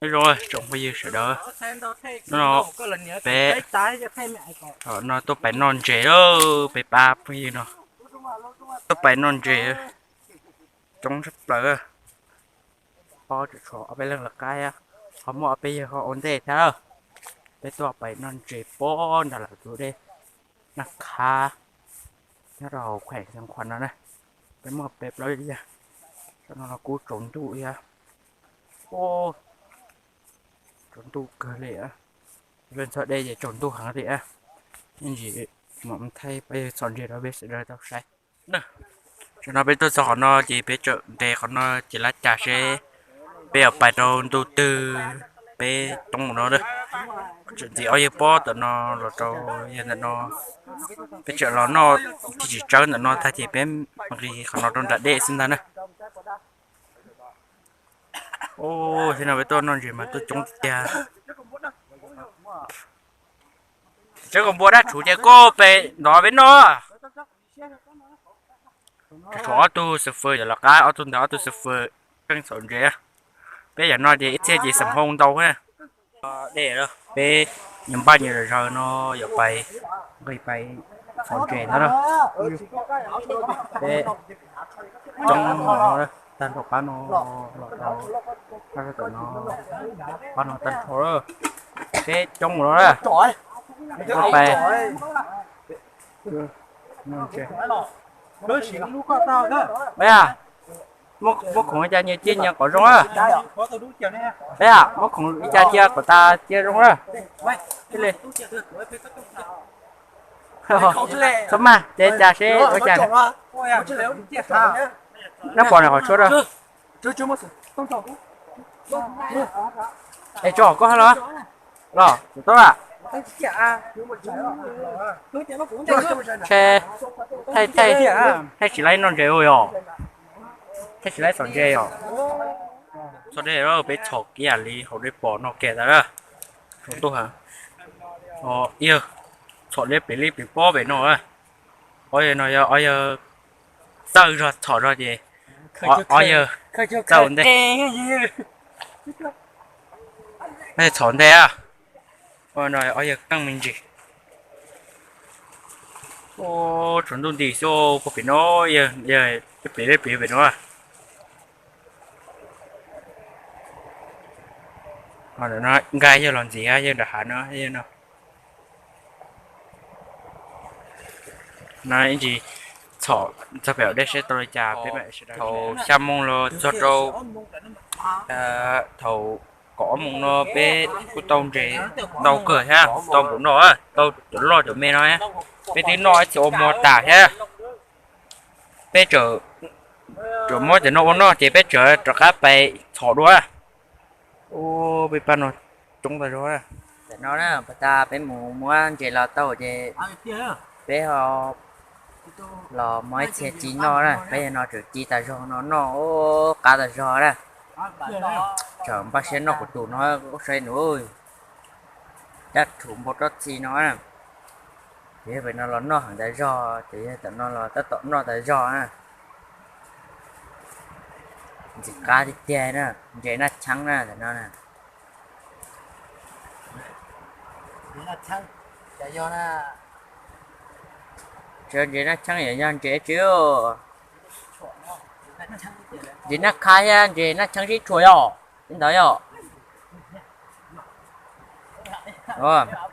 Nyob zoo tsoom phooj ywg sawv daws, hnub no peb, no tuaj pais noj ntses lawm, peb pab phooj ywg no tuaj pais noj ntses, coob tshaj plaws. Pob tseem tshuav ob peb leeg lawv qab, ho muaj ob peb yawg ho ua ntej thiab lawm. Peb tuaj pais noj ntses pob nram lawv tus dej Naj Khab, nyob rau hauv khueem Xeev Khuam no na. Peb muaj peb plaub yawg, tam no los kuj tsaus ntuj thiab. Tsaus ntuj kawg li, lawv ntxhua dej ces tsaus ntuj heev li. Ib ntsis mam thaij peb txhom ntses rau peb sawv daws tau saib. Tam no peb tuaj txog qhov no ces peb tseem nres qhov no ces lav cas seb peb yuav pais rau ntu twg peb coob mus no. Tseem ntxiv ob yawg pob tam no los rau yawg ntawm no, peb tseem los noj thib tsis tsawb ntawm no tag ces peb nqis qhov no rau nram dej xwb ntag na. Thiab no peb tuaj noj ntses mas tuaj coob tiag tiag. Tsis tsawb koj npua dab tshuv ces koj pem ntov peb noj. Tshuav ob tug xav fwm cov lawv qab, ob tug ntawd ob tug xav fwm pheej txhom ntses. Peb yam no ces ib txhia ces xam hoo ntau. Dej, peb nyias npaj nyias zog no yuav pais, nqis pais txhom ntses ntag na. Peb coob no, tag nrho qab no los rau qab tom no, qab no tag nrho, peb coob no na. Peb pais, muab khoom ib co nyias cia nyias kom zoo na. Peb muab khoom ib co cia kom tas cia zoo na. Thiaj li, txhob maj ces cas seb ua cas. Nab pom nws qhov tshuab rau. Es tso koj hab los, los tau lawm. Thaij, thaij, thaij tsis laib noj ntses ua yog, thaij tsis laib txhom ntses yog. Txog dej lawm peb txhom ib yam li hauv dej pom no kiag tas na. Tsaus ntuj heev. Yawg txhom liab pem liab pem pob pem no. Ob yawg no yog ob yawg txawj zog txhom zog ces ob yawg txawj ua ntej. Txhom ntej, ob yawg keej me ntsis. Tsaus ntuj nti xwb, puag pem no, yawg pem liab pem pem no. Nkag yawg los ntxiv yawg nram hav no, yawg no. No ib ntsis txhom txog pem dej seb tau li cas peb mam sawv daws. Thaum xya moo los txog rau thaum kaum ob moo no peb kuj tau ntses ntau kawg thiab, tau npaum no, tau cov loj cov me no. Peb twb noj ib txhia ua mov tas thiab. Peb tseem muab cov no ua noj ces peb tseem rov qab pais txhom dua. Ua peb pab no coob tas zog. Tam no na, pas tas peb mus muab ntses los tau ces peb ho los muab ib txhia ci noj na. Peb yog no tseem ci tas zog no noj, ua qab tas zog na. Tseem npaj siab noj kuv tus no, ua saib nws dab rhuv npau rab txi no na. Ces yog pem no los noj heev tas zog, ces yog tam no los tab tom noj tas zog na. Ntxim qab tiag tiag na, ntses Naj Cheeb na tam no na. Ntses Naj Cheeb yog ntses tsis, ntses Naj Khab thiab ntses Naj Cheeb sib tshuam yog li ntawd yog.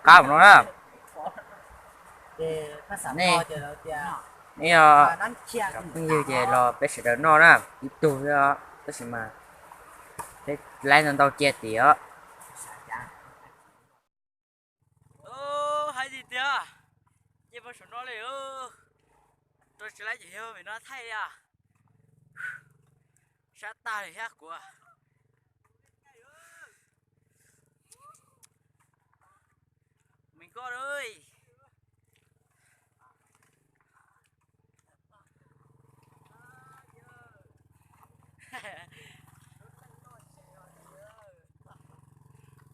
Qab no na. Nej, nej yog cov phooj ywg ces los peb sawv daws noj na, ib tug xwb, tab sis mas peb laib ntau ntau cia tim os. Hais tiag tiag, nce pog saum no li, rau tsis laib ces yog vim no thaij li. Sab tag li thiab kuv. Me nkoj,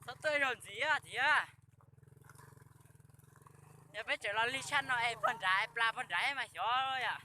txhob tuaj zaum ntxiv tiag. Yog peb tseem los lig tshaj no es pog nrad, pla pog nrad mas xyov yom.